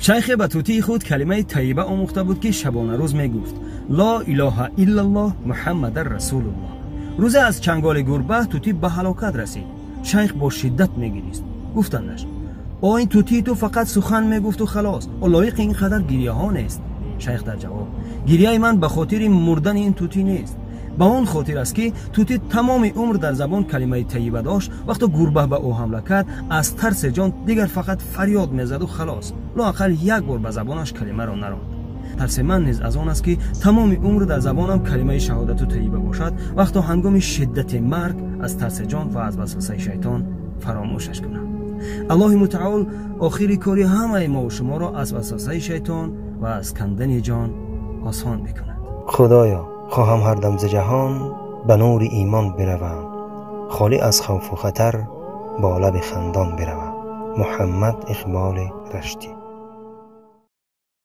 Шайхе ба тутии худ калимаи тайиба омӯхта буд, ки шабонарӯз мегуфт: «Ло илоҳа иллаллоҳ, Муҳаммадан расулуллоҳ». Рӯзе аз чанголи гурба тутӣ ба ҳалокат расид. Шайх бо шиддат мегирист. Гуфтандаш: «О, ин тутии ту фақат сухан мегуфту халос, о лоиқи ин қадар гирьяҳо нест». Шайх дар ҷавоб: «Гирьяи ман ба хотири мурдани ин тутӣ нест, ба он хотир аст, ки тутӣ тамоми умр дар забон калимаи тайиба дошт. Вақто гурба ба ӯ ҳамла кард, аз тарсе ҷон дигар фақат фарёд мезаду халос, лоақал як бор ба забонаш калимаро наронд. Тарси ман низ аз он аст, ки тамоми умр дар забонам калимаи шаҳодату тайиба бошад, вақто ҳангоми шиддати марг аз тарси ҷон ва аз васвасаи шайтон фаромӯшаш кунам». Аллоҳи мутаол охири кори ҳамаи мову шуморо аз васвасаи шайтон ва аз кандани ҷон осон бикунад. Худоё, хоҳам ҳардам зи ҷаҳон ба нури имон биравам, холӣ аз хавфу хатар, бо лаби хандон биравам. Муҳаммад Иқболи Раштӣ.